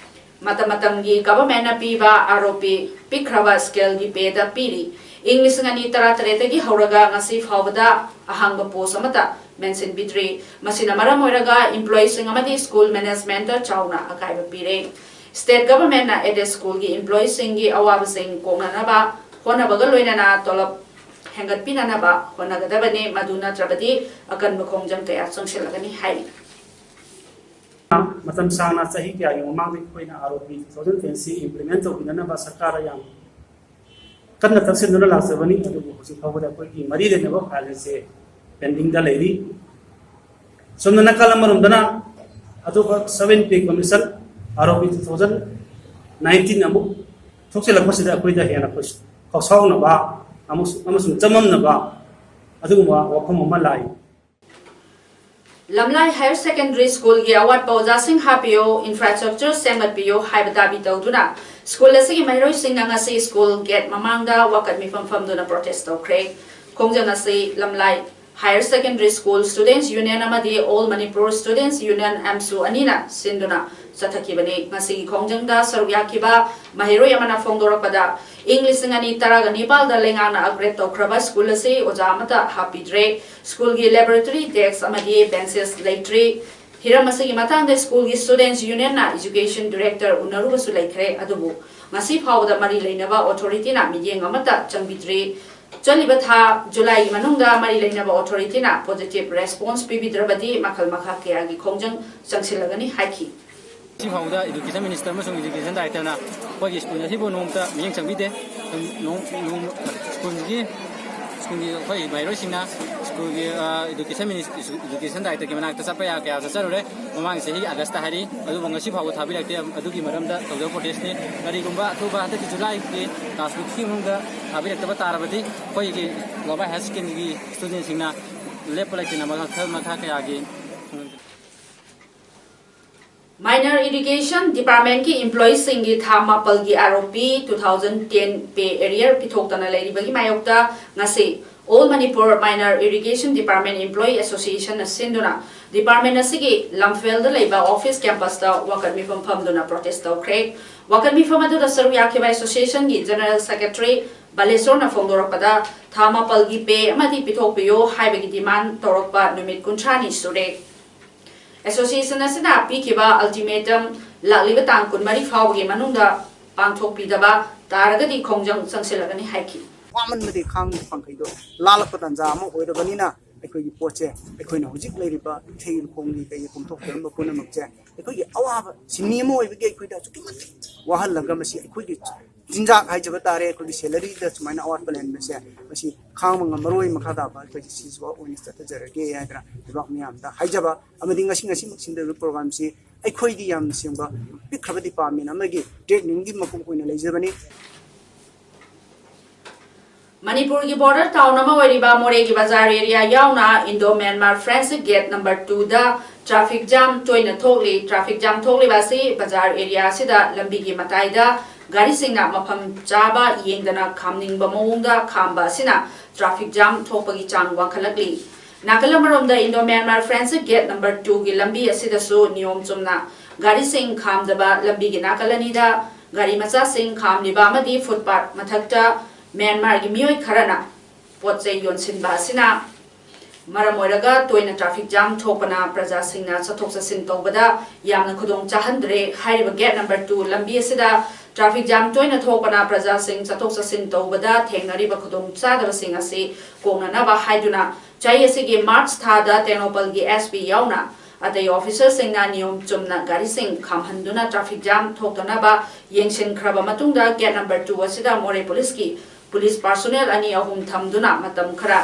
ꯃꯇꯝ ꯃꯇꯝꯒꯤ governmentꯅ ꯄꯤꯕ ꯑꯥꯔ ꯑꯣ ꯄꯤ ꯄꯤꯛꯈ꯭ꯔꯕ scaleꯒꯤ payꯗ ꯄꯤꯔꯤ꯫ ꯏꯪ ꯂꯤꯁꯤꯡ ꯑꯅꯤ ꯇꯔꯥꯇꯔꯦꯠꯇꯒꯤ ꯍꯧꯔꯒ ꯉꯁꯤ ꯐꯥꯎꯕꯗ ꯑꯍꯥꯡꯕ post ꯑꯃꯠꯇ ꯃꯦꯟꯁꯤꯟꯕꯤꯗ꯭ꯔꯤ꯫ ꯃꯁꯤꯅ ꯃꯔꯝ ꯑꯣꯏꯔꯒ employeeꯁꯤꯡ ꯑꯃꯗꯤ ꯁ꯭ꯀꯨꯜ managementꯇ ꯆꯥꯎꯅ ꯑꯀꯥꯏꯕ ꯄꯤꯔꯦ꯫ State governmentꯅ aided schoolꯒꯤ employeeꯁꯤꯡꯒꯤ ꯑꯋꯥꯕꯁꯤꯡ ꯀꯣꯛꯅꯅꯕ ꯍꯣꯠꯅꯕꯒ ꯂꯣꯏꯅꯅ ꯇꯣꯂꯣꯞ ꯍꯦꯟꯒꯠꯄꯤꯅꯅꯕ ꯍꯣꯠꯅꯒꯗꯕꯅꯤ꯫ ꯃꯗꯨ ꯅꯠꯇ꯭ꯔꯕꯗꯤ ꯑꯀꯟꯕ ꯈꯣꯡꯖꯪ ꯀꯌꯥ ꯆꯪꯁꯤꯜꯂꯒꯅꯤ ꯍꯥꯏꯔꯤ꯫ ꯃꯇꯝ ꯁꯥꯡꯅ, ꯆꯍꯤ ꯀꯌꯥꯒꯤ ꯃꯃꯥꯡꯗ ꯑꯩꯈꯣꯏꯅ R O P two thousand ꯇꯦꯟꯁꯤ implement ꯇꯧꯕꯤꯅꯅꯕ ꯁꯔꯀꯥꯔꯗ ꯌꯥꯝ ꯀꯟꯅ ꯇꯛꯁꯤꯟꯗꯨꯅ ꯂꯥꯛꯆꯕꯅꯤ꯫ ꯑꯗꯨꯕꯨ ꯍꯧꯖꯤꯛ ꯐꯥꯎꯕꯗ ꯑꯩꯈꯣꯏꯒꯤ ꯃꯔꯤ ꯂꯩꯅꯕ file ꯑꯁꯦ pendingꯗ ꯂꯩꯔꯤ꯫ ꯁꯣꯝꯗ ꯅꯥꯀꯜ ꯑꯃꯔꯣꯝꯗꯅ ꯑꯇꯣꯞꯄ seven pay commission, R O P two thousand nineteen ꯑꯃꯨꯛ ꯊꯣꯛꯆꯤꯜꯂꯛꯄꯁꯤꯗ ꯑꯩꯈꯣꯏꯗ ꯍꯦꯟꯅ ꯑꯩꯈꯣꯏ ꯈꯥꯎꯁꯥꯎꯅꯕ ꯑꯃꯁꯨꯡ ꯑꯃꯁꯨꯡ ꯆꯃꯝꯅꯕ ꯑꯗꯨꯒꯨꯝꯕ ꯋꯥꯐꯝ ꯑꯃ ꯂꯥꯛꯏ꯫ ꯂꯝꯂꯥꯏ ꯍꯥꯌꯔ ꯁꯦꯀꯦꯟꯗꯔꯤ ꯁ꯭ꯀꯨꯜꯒꯤ ꯑꯋꯥꯠꯄ ꯑꯣꯖꯥꯁꯤꯡ ꯍꯥꯞꯄꯤꯌꯨ, ꯏꯟꯐ꯭ꯔꯥꯁ꯭ꯇ꯭ꯔꯛꯆꯔ ꯁꯦꯝꯒꯠꯄꯤꯌꯨ ꯍꯥꯏꯕ ꯗꯥꯕꯤ ꯇꯧꯗꯨꯅ ꯁ꯭ꯀꯨꯜ ꯑꯁꯤꯒꯤ ꯃꯍꯩꯔꯣꯏꯁꯤꯡꯅ ꯉꯁꯤ ꯁ꯭ꯀꯨꯜ ꯒꯦꯠ ꯃꯃꯥꯡꯗ ꯋꯥꯀꯠ ꯃꯤꯐꯝ ꯐꯝꯗꯨꯅ ꯄ꯭ꯔꯣꯇꯦꯁ ꯇꯧꯈ꯭ꯔꯦ꯫ ꯈꯣꯡꯖꯪ ꯑꯁꯤ ꯂꯝꯂꯥꯏ ꯍꯥꯌꯔ ꯁꯦꯀꯦꯟꯗꯔꯤ ꯁ꯭ꯀꯨꯜ ꯁ꯭ꯇꯨꯗꯦꯟꯠꯁ ꯌꯨꯅꯤꯌꯟ ꯑꯃꯗꯤ ꯑꯣꯜ ꯃꯅꯤꯄꯨꯔ ꯁ꯭ꯇꯨꯗꯦꯟꯠꯁ ꯌꯨꯅꯤꯌꯟ, ꯑꯦꯝꯁꯨ, ꯑꯅꯤꯅ ꯁꯤꯟꯗꯨꯅ ꯆꯠꯊꯈꯤꯕꯅꯤ꯫ ꯉꯁꯤꯒꯤ ꯈꯣꯡꯖꯪꯗ ꯁꯔꯨꯛ ꯌꯥꯈꯤꯕ ꯃꯍꯩꯔꯣꯏ ꯑꯃꯅ ꯐꯣꯡꯗꯣꯔꯛꯄꯗ, ꯏꯪ ꯂꯤꯁꯤꯡ ꯑꯅꯤ ꯇꯔꯥꯒ ꯅꯤꯄꯥꯜꯗ ꯂꯩꯉꯥꯛꯅ ꯑꯞꯒ꯭ꯔꯦꯗ ꯇꯧꯈ꯭ꯔꯕ ꯁ꯭ꯀꯨꯜ ꯑꯁꯤ ꯑꯣꯖꯥ ꯑꯃꯠꯇ ꯍꯥꯞꯄꯤꯗ꯭ꯔꯦ꯫ ꯁ꯭ꯀꯨꯜꯒꯤ ꯂꯦꯕꯣꯔꯦꯇꯔꯤ, ꯗꯦꯁ꯭ꯛ ꯑꯃꯗꯤ ꯕꯦꯟꯆꯦꯁ ꯂꯩꯇ꯭ꯔꯤ꯫ ꯍꯤꯔꯝ ꯑꯁꯤꯒꯤ ꯃꯇꯥꯡꯗ ꯁ꯭ꯀꯨꯜꯒꯤ ꯁ꯭ꯇꯨꯗꯦꯟꯠꯁ ꯌꯨꯅꯤꯌꯟꯅ ꯏꯖꯨꯀꯦꯁꯟ ꯗꯤꯔꯦꯛꯇꯔ ꯎꯅꯔꯨꯕꯁꯨ ꯂꯩꯈ꯭ꯔꯦ, ꯑꯗꯨꯕꯨ ꯉꯁꯤ ꯐꯥꯎꯕꯗ ꯃꯔꯤ ꯂꯩꯅꯕ ꯑꯣꯊꯣꯔꯤꯇꯤꯅ ꯃꯤꯠꯌꯦꯡ ꯑꯃꯠꯇ ꯆꯪꯕꯤꯗ꯭ꯔꯤ꯫ ꯆꯠꯂꯤꯕ ꯊꯥ ꯖꯨꯂꯥꯏꯒꯤ ꯃꯅꯨꯡꯗ ꯃꯔꯤ ꯂꯩꯅꯕ ꯑꯣꯊꯣꯔꯤꯇꯤꯅ ꯄꯣꯖꯤꯇꯤꯚ ꯔꯦꯁꯄꯣꯟꯁ ꯄꯤꯕꯤꯗ꯭ꯔꯕꯗꯤ ꯃꯈꯜ ꯃꯈꯥ ꯀꯌꯥꯒꯤ ꯈꯣꯡꯖꯪ ꯆꯪꯁꯤꯜꯂꯒꯅꯤ ꯍꯥꯏꯈꯤ꯫ ꯉꯁꯤ ꯐꯥꯎꯕꯗ ꯏꯗꯨꯀꯦꯁꯟ ꯃꯤꯅꯤꯁꯇꯔ ꯑꯃꯁꯨꯡ ꯏꯗꯨꯀꯦꯁꯟ ꯗꯥꯏꯔꯦꯛꯇꯔꯅ ꯑꯩꯈꯣꯏꯒꯤ ꯁ꯭ꯀꯨꯜ ꯑꯁꯤꯕꯨ ꯅꯣꯡꯃꯇ ꯃꯤꯠꯌꯦꯡ ꯆꯪꯕꯤꯗꯦ꯫ ꯅꯣꯡ-, ꯅꯣꯡ-, ꯁ꯭ꯀꯨꯜꯒꯤ, ꯁ꯭ꯀꯨꯜꯒꯤ ꯑꯩꯈꯣꯏ ꯃꯍꯩꯔꯣꯏꯁꯤꯡꯅ ꯁ꯭ꯀꯨꯜꯒꯤ, ꯑ, ꯏꯗꯨꯀꯦꯁꯟ ꯃꯤꯅꯤꯁ-, ꯏꯗꯨꯀꯦꯁꯟ ꯗꯥꯏꯔꯦꯛꯇꯔꯒꯤ ꯃꯅꯥꯛꯇ ꯆꯠꯄ ꯌꯥ-, ꯀꯌꯥ ꯆꯠꯆꯔꯨꯔꯦ꯫ ꯃꯃꯥꯡ ꯆꯍꯤ ꯑꯥꯒꯁꯇ ꯍꯥꯏꯔꯤ, ꯑꯗꯨꯕꯨ ꯉꯁꯤ ꯐꯥꯎꯕ ꯊꯥꯕꯤꯔꯛꯇꯦ꯫ ꯑꯗꯨꯒꯤ ꯃꯔꯝꯗ ꯇꯧꯖꯕ ꯄ꯭ꯔꯣꯇꯦꯁꯅꯤ꯫ ꯀꯔꯤꯒꯨꯝꯕ ꯑꯊꯨꯕ ꯍꯟꯗꯛꯀꯤ ꯖꯨꯂꯥꯏꯒꯤ ꯇꯥꯡ ꯇꯔꯨꯛꯀꯤ ꯃꯅꯨꯡꯗ ꯊꯥꯕꯤꯔꯛꯇꯕ ꯇꯥꯔꯕꯗꯤ ꯑꯩꯈꯣꯏꯒꯤ ꯂꯝꯂꯥꯏ ꯍꯥꯌꯔ ꯁꯦꯀꯦꯟꯗꯔꯤꯒꯤ ꯁ꯭ꯇꯨꯗꯦꯟꯠꯁꯤꯡꯅ ꯂꯦꯞꯄ ꯂꯩꯇꯅ ꯃꯈꯜ ꯃꯈꯥ ꯀꯌꯥꯒꯤ Minor Education Department ꯀꯤ employee ꯁꯤꯡꯒꯤ ꯊꯥ ꯃꯥꯄꯜꯒꯤ R O P two thousand ten pay arrear ꯄꯤꯊꯣꯛꯇꯅ ꯂꯩꯔꯤꯕꯒꯤ ꯃꯥꯌꯣꯛꯇ ꯉꯁꯤ All Manipur Minor Education Department Employee Association ꯅ ꯁꯤꯟꯗꯨꯅ department ꯑꯁꯤꯒꯤ ꯂꯝꯐꯦꯜꯗ ꯂꯩꯕ office campus ꯇ ꯋꯥꯀꯠ ꯃꯤꯐꯝ ꯐꯝꯗꯨꯅ ꯄ꯭ꯔꯣꯇꯦꯁ ꯇꯧꯈ꯭ꯔꯦ꯫ ꯋꯥꯀꯠ ꯃꯤꯐꯝ ꯑꯗꯨꯗ ꯁꯔꯨꯛ ꯌꯥꯈꯤꯕ association ꯒꯤ general secretary ꯕꯥꯂꯦꯁꯣꯔꯅ ꯐꯣꯡꯗꯣꯔꯛꯄꯗ, ꯊꯥ ꯃꯥꯄꯜꯒꯤ pay ꯑꯃꯗꯤ ꯄꯤꯊꯣꯛꯄꯤꯌꯨ ꯍꯥꯏꯕꯒꯤ demand ꯇꯧꯔꯛꯄ ꯅꯨꯃꯤꯠ ꯀꯨꯟꯊ꯭ꯔꯥꯅꯤ ꯁꯨꯔꯦ꯫ Association ꯑꯁꯤꯅ ꯄꯤꯈꯤꯕ ultimatum ꯂꯥꯛꯂꯤꯕ ꯇꯥꯡ ꯀꯨꯟꯃꯔꯤ ꯐꯥꯎꯕꯒꯤ ꯃꯅꯨꯡꯗ ꯄꯥꯡꯊꯣꯛꯄꯤꯗꯕ ꯇꯥꯔꯒꯗꯤ ꯈꯣꯡꯖꯪ ꯆꯪꯁꯤꯜꯂꯒꯅꯤ ꯍꯥꯏꯈꯤ꯫ ꯋꯥꯃꯟꯕꯗꯤ ꯈꯥꯡꯕ ꯄꯥꯡꯈꯩꯗꯣ ꯂꯥꯜꯂꯛꯄ ꯇꯥꯟꯖꯥ ꯑꯃ ꯑꯣꯏꯔꯕꯅꯤꯅ, ꯑꯩꯈꯣꯏꯒꯤ ꯄꯣꯠꯁꯦ ꯑꯩꯈꯣꯏꯅ ꯍꯧꯖꯤꯛ ꯂꯩꯔꯤꯕ ꯏꯊꯩ ꯂꯧꯈꯣꯡꯒꯤ ꯀꯩꯒꯤ ꯀꯣꯝꯊꯣꯛꯆꯔꯝꯕ ꯄꯨꯝꯅꯃꯛꯁꯦ ꯑꯩꯈꯣꯏꯒꯤ ꯑꯋꯥꯕ ꯁꯤꯟꯃꯤ ꯑꯃ ꯑꯣꯏꯕꯒꯤ ꯑꯩꯈꯣꯏꯗ ꯑꯁꯨꯛꯀꯤ ꯃꯇꯤꯛ ꯋꯥꯍꯜꯂꯒ, ꯃꯁꯤ ꯑꯩꯈꯣꯏꯒꯤ ꯆꯤꯟꯖꯥꯛ ꯍꯥꯏꯖꯕ ꯇꯥꯔꯦ, ꯑꯩꯈꯣꯏꯒꯤ salary ꯗ ꯁꯨꯃꯥꯏꯅ ꯑꯋꯥꯠꯄ ꯂꯩꯍꯟꯕꯁꯦ, ꯃꯁꯤ ꯈꯥꯡꯕ ꯉꯝꯃꯔꯣꯏ꯫ ꯃꯈꯥ ꯇꯥꯕ ꯑꯩꯈꯣꯏꯒꯤ ꯁꯤꯁꯤꯐꯥꯎ ꯑꯣꯏꯅ ꯆꯠꯊꯖꯔꯒꯦ ꯍꯥꯏꯗꯅ ꯂꯩꯕꯥꯛ ꯃꯤꯌꯥꯝꯗ ꯍꯥꯏꯖꯕ꯫ ꯑꯃꯗꯤ ꯉꯁꯤ, ꯉꯁꯤꯃꯛ ꯁꯤꯟꯗꯧꯔꯤꯕ program ꯁꯤ ꯑꯩꯈꯣꯏꯒꯤ ꯌꯥꯝꯅ ꯁꯦꯡꯕ, ꯄꯤꯛꯈ꯭ꯔꯕ department ꯑꯃꯒꯤ trade union ꯒꯤ ꯃꯀꯣꯛ ꯑꯣꯏꯅ ꯂꯩꯖꯕꯅꯤ꯫ ꯃꯅꯤꯄꯨꯔꯒꯤ ꯕꯣꯔꯗꯔ ꯇꯥꯎꯟ ꯑꯃ ꯑꯣꯏꯔꯤꯕ ꯃꯣꯔꯦꯒꯤ ꯕꯖꯥꯔ ꯑꯦꯔꯤꯌꯥ ꯌꯥꯎꯅ ꯏꯟꯗꯣ ꯃ꯭ꯌꯥꯟꯃꯥꯔ ꯐ꯭ꯔꯦꯟꯁꯤꯛ ꯒꯦꯠ ꯅꯝꯕꯔ ꯇꯨꯗ ꯇ꯭ꯔꯥꯐꯤꯛ ꯖꯥꯝ ꯇꯣꯏꯅ ꯊꯣꯛꯂꯤ꯫ ꯇ꯭ꯔꯥꯐꯤꯛ ꯖꯥꯝ ꯊꯣꯛꯂꯤꯕ ꯑꯁꯤ ꯕꯖꯥꯔ ꯑꯦꯔꯤꯌꯥ ꯑꯁꯤꯗ ꯂꯝꯕꯤꯒꯤ ꯃꯇꯥꯏꯗ ꯒꯥꯔꯤꯁꯤꯡꯅ ꯃꯐꯝ ꯆꯥꯕ ꯌꯦꯡꯗꯅ ꯈꯥꯝꯅꯤꯡꯕ ꯃꯑꯣꯡꯗ ꯈꯥꯝꯕ ꯑꯁꯤꯅ ꯇ꯭ꯔꯥꯐꯤꯛ ꯖꯥꯝ ꯊꯣꯛꯄꯒꯤ ꯆꯥꯡ ꯋꯥꯡꯈꯠꯂꯛꯂꯤ꯫ ꯅꯥꯀꯜ ꯑꯃꯔꯣꯝꯗ ꯏꯟꯗꯣ ꯃ꯭ꯌꯥꯟꯃꯥꯔ ꯐ꯭ꯔꯦꯟꯁꯤꯛ ꯒꯦꯠ ꯅꯝꯕꯔ ꯇꯨꯒꯤ ꯂꯝꯕꯤ ꯑꯁꯤꯗꯁꯨ ꯅꯤꯌꯣꯝ ꯆꯨꯝꯅ ꯒꯥꯔꯤꯁꯤꯡ ꯈꯥꯝꯗꯕ, ꯂꯝꯕꯤꯒꯤ ꯅꯥꯀꯜ ꯑꯅꯤꯗ ꯒꯥꯔꯤ ꯃꯆꯥꯁꯤꯡ ꯈꯥꯝꯂꯤꯕ ꯑꯃꯗꯤ ꯐꯨꯠꯄꯥꯠ ꯃꯊꯛꯇ ꯃ꯭ꯌꯥꯟꯃꯥꯔꯒꯤ ꯃꯤꯑꯣꯏ ꯈꯔꯅ ꯄꯣꯠ ꯆꯩ ꯌꯣꯟꯁꯤꯟꯕ ꯑꯁꯤꯅ ꯃꯔꯝ ꯑꯣꯏꯔꯒ ꯇꯣꯏꯅ ꯇ꯭ꯔꯥꯐꯤꯛ ꯖꯥꯝ ꯊꯣꯛꯄꯅ ꯄ꯭ꯔꯖꯥꯁꯤꯡꯅ ꯆꯠꯊꯣꯛ ꯆꯠꯁꯤꯟ ꯇꯧꯕꯗ ꯌꯥꯝꯅ ꯈꯨꯗꯣꯡ ꯆꯥꯍꯟꯗ꯭ꯔꯦ꯫ ꯍꯥꯏꯔꯤꯕ ꯒꯦꯠ ꯅꯝꯕꯔ ꯇꯨ ꯂꯝꯕꯤ ꯑꯁꯤꯗ ꯇ꯭ꯔꯥꯐꯤꯛ ꯖꯥꯝ ꯇꯣꯏꯅ ꯊꯣꯛꯄꯅ ꯄ꯭ꯔꯖꯥꯁꯤꯡ ꯆꯠꯊꯣꯛ ꯆꯠꯁꯤꯟ ꯇꯧꯕꯗ ꯊꯦꯡꯅꯔꯤꯕ ꯈꯨꯗꯣꯡ ꯆꯥꯗꯕꯁꯤꯡ ꯑꯁꯤ ꯀꯣꯛꯅꯅꯕ ꯍꯥꯏꯗꯨꯅ ꯆꯍꯤ ꯑꯁꯤꯒꯤ ꯃꯥꯔꯆ ꯊꯥꯗ ꯇꯦꯡꯅꯧꯄꯜꯒꯤ ꯑꯦꯁ ꯄꯤ ꯌꯥꯎꯅ ꯑꯇꯩ ꯑꯣꯐꯤꯁꯔꯁꯤꯡꯅ ꯅꯤꯌꯣꯝ ꯆꯨꯝꯅ ꯒꯥꯔꯤꯁꯤꯡ ꯈꯥꯝꯍꯟꯗꯨꯅ ꯇ꯭ꯔꯥꯐꯤꯛ ꯖꯥꯝ ꯊꯣꯛꯇꯅꯕ ꯌꯦꯡꯁꯤꯟꯈ꯭ꯔꯕ ꯃꯇꯨꯡꯗ ꯒꯦꯠ ꯅꯝꯕꯔ ꯇꯨ ꯑꯁꯤꯗ ꯃꯣꯔꯦ ꯄꯨꯂꯤꯁꯀꯤ ꯄꯨꯂꯤꯁ ꯄꯥꯔꯁꯣꯅꯦꯜ ꯑꯅꯤ ꯑꯍꯨꯝ ꯊꯝꯗꯨꯅ ꯃꯇꯝ ꯈꯔ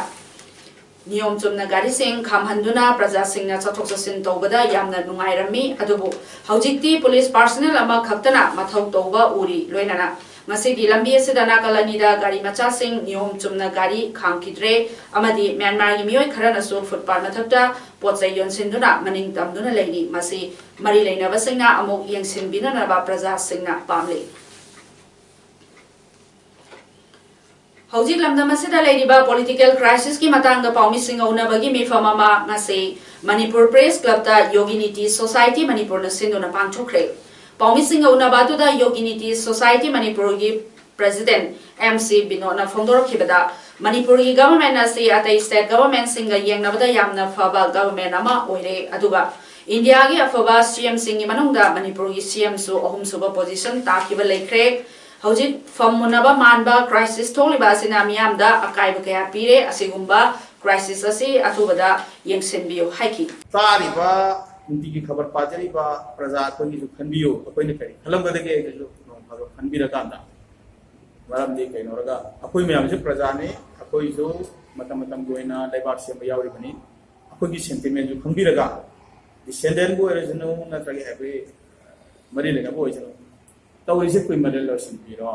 ꯅꯤꯌꯣꯝ ꯆꯨꯝꯅ ꯒꯥꯔꯤꯁꯤꯡ ꯈꯥꯝꯍꯟꯗꯨꯅ ꯄ꯭ꯔꯖꯥꯁꯤꯡꯅ ꯆꯠꯊꯣꯛ ꯆꯠꯁꯤꯟ ꯇꯧꯕꯗ ꯌꯥꯝꯅ ꯅꯨꯡꯉꯥꯏꯔꯝꯃꯤ꯫ ꯑꯗꯨꯕꯨ ꯍꯧꯖꯤꯛꯇꯤ ꯄꯨꯂꯤꯁ ꯄꯥꯔꯁꯣꯅꯦꯜ ꯑꯃꯈꯛꯇꯅ ꯃꯊꯧ ꯇꯧꯕ ꯎꯔꯤ꯫ ꯂꯣꯏꯅꯅ ꯉꯁꯤꯗꯤ ꯂꯝꯕꯤ ꯑꯁꯤꯗ ꯅꯥꯀꯜ ꯑꯅꯤꯗ ꯒꯥꯔꯤ ꯃꯆꯥꯁꯤꯡ ꯅꯤꯌꯣꯝ ꯆꯨꯝꯅ ꯒꯥꯔꯤ ꯈꯥꯝꯈꯤꯗ꯭ꯔꯦ ꯑꯃꯗꯤ ꯃ꯭ꯌꯥꯟꯃꯥꯔꯒꯤ ꯃꯤꯑꯣꯏ ꯈꯔꯅꯁꯨ ꯐꯨꯠꯄꯥꯠ ꯃꯊꯛꯇ ꯄꯣꯠ ꯆꯩ ꯌꯣꯟꯁꯤꯟꯗꯨꯅ ꯃꯅꯤꯡ ꯇꯝꯗꯨꯅ ꯂꯩꯔꯤ꯫ ꯃꯁꯤ ꯃꯔꯤ ꯂꯩꯅꯕꯁꯤꯡꯅ ꯑꯃꯨꯛ ꯌꯦꯡꯁꯤꯟꯕꯤꯅꯅꯕ ꯄ꯭ꯔꯖꯥꯁꯤꯡꯅ ꯄꯥꯝꯂꯤ꯫ ꯍꯧꯖꯤꯛ ꯂꯝꯗꯝ ꯑꯁꯤꯗ ꯂꯩꯔꯤꯕ ꯄꯣꯂꯤꯇꯤꯀꯦꯜ ꯀ꯭ꯔꯥꯏꯁꯤꯁꯀꯤ ꯃꯇꯥꯡꯗ ꯄꯥꯎꯃꯤꯁꯤꯡꯒ ꯎꯅꯕꯒꯤ ꯃꯤꯐꯝ ꯑꯃ ꯉꯁꯤ ꯃꯅꯤꯄꯨꯔ ꯄ꯭ꯔꯦꯁ ꯀ꯭ꯂꯕꯇ ꯌꯣꯒꯤꯅꯤꯇꯤ ꯁꯣꯁꯥꯏꯇꯤ ꯃꯅꯤꯄꯨꯔꯅ ꯁꯤꯟꯗꯨꯅ ꯄꯥꯡꯊꯣꯛꯈ꯭ꯔꯦ꯫ ꯄꯥꯎꯃꯤꯁꯤꯡꯒ ꯎꯅꯕ ꯑꯗꯨꯗ ꯌꯣꯒꯤꯅꯤꯇꯤ ꯁꯣꯁꯥꯏꯇꯤ ꯃꯅꯤꯄꯨꯔꯒꯤ ꯄ꯭ꯔꯦꯁꯤꯗꯦꯟꯠ ꯑꯦꯝ ꯁꯤ ꯕꯤꯅꯣꯗꯅ ꯐꯣꯡꯗꯣꯔꯛꯈꯤꯕꯗ, ꯃꯅꯤꯄꯨꯔꯒꯤ ꯒꯚꯔꯟꯃꯦꯟꯠ ꯑꯁꯤ ꯑꯇꯩ ꯁ꯭ꯇꯦꯠ ꯒꯚꯔꯟꯃꯦꯟꯠꯁꯤꯡꯒ ꯌꯦꯡꯅꯕꯗ ꯌꯥꯝꯅ ꯐꯕ ꯒꯚꯔꯟꯃꯦꯟꯠ ꯑꯃ ꯑꯣꯏꯔꯦ, ꯑꯗꯨꯒ ꯏꯟꯗꯤꯌꯥꯒꯤ ꯑꯐꯕ ꯁꯤ ꯑꯦꯝꯁꯤꯡꯒꯤ ꯃꯅꯨꯡꯗ ꯃꯅꯤꯄꯨꯔꯒꯤ ꯁꯤ ꯑꯦꯝꯁꯨ ꯑꯍꯨꯝꯁꯨꯕ ꯄꯣꯖꯤꯁꯟ ꯇꯥꯈꯤꯕ ꯂꯩꯈ꯭ꯔꯦ꯫ ꯍꯧꯖꯤꯛ ꯐꯝ ꯃꯨꯟꯅꯕ ꯃꯥꯟꯕ ꯀ꯭ꯔꯥꯏꯁꯤꯁ ꯊꯣꯛꯂꯤꯕ ꯑꯁꯤꯅ ꯃꯤꯌꯥꯝꯗ ꯑꯀꯥꯏꯕ ꯀꯌꯥ ꯄꯤꯔꯦ꯫ ꯑꯁꯤꯒꯨꯝꯕ ꯀ꯭ꯔꯥꯏꯁꯤꯁ ꯑꯁꯤ ꯑꯊꯨꯕꯗ ꯌꯦꯡꯁꯤꯟꯕꯤꯌꯨ ꯍꯥꯏꯈꯤ꯫ ꯇꯥꯔꯤꯕ, ꯅꯨꯡꯇꯤꯒꯤ ꯈꯕꯔ ꯄꯥꯖꯔꯤꯕ ꯄ꯭ꯔꯖꯥ ꯑꯩꯈꯣꯏꯒꯤꯁꯨ ꯈꯟꯕꯤꯌꯨ꯫ ꯑꯩꯈꯣꯏꯅ ꯀꯔꯤ ꯈꯜꯂꯝꯒꯗꯒꯦ ꯍꯥꯏꯕꯗꯨꯁꯨ ꯅꯣꯡ ꯐꯥꯗꯣꯛ ꯈꯟꯕꯤꯔꯀꯥꯟꯗ, ꯃꯔꯝꯗꯤ ꯀꯩꯅꯣꯔꯒ ꯑꯩꯈꯣꯏ ꯃꯌꯥꯝꯁꯨ ꯄ꯭ꯔꯖꯥꯅꯤ, ꯑꯩꯈꯣꯏꯁꯨ ꯃꯇꯝ ꯃꯇꯝꯒꯤ ꯑꯣꯏꯅ ꯂꯩꯕꯥꯛ ꯁꯦꯝꯕ ꯌꯥꯎꯔꯤꯕꯅꯤ꯫ ꯑꯩꯈꯣꯏꯒꯤ ꯁꯦꯟꯇꯤꯃꯦꯟꯁꯨ ꯈꯪꯕꯤꯔꯒ, ꯗꯤꯁꯦꯟꯗꯦꯟꯕꯨ ꯑꯣꯏꯔꯁꯅꯨ, ꯅꯠꯇ꯭ꯔꯒ ꯑꯩꯈꯣꯏ ꯃꯔꯤ ꯂꯩꯅꯕ ꯑꯣꯏꯁꯅꯨ, ꯇꯧꯔꯤꯁꯦ ꯀꯨꯏꯃꯜꯂꯦ, ꯂꯣꯏꯁꯤꯟꯕꯤꯔꯣ꯫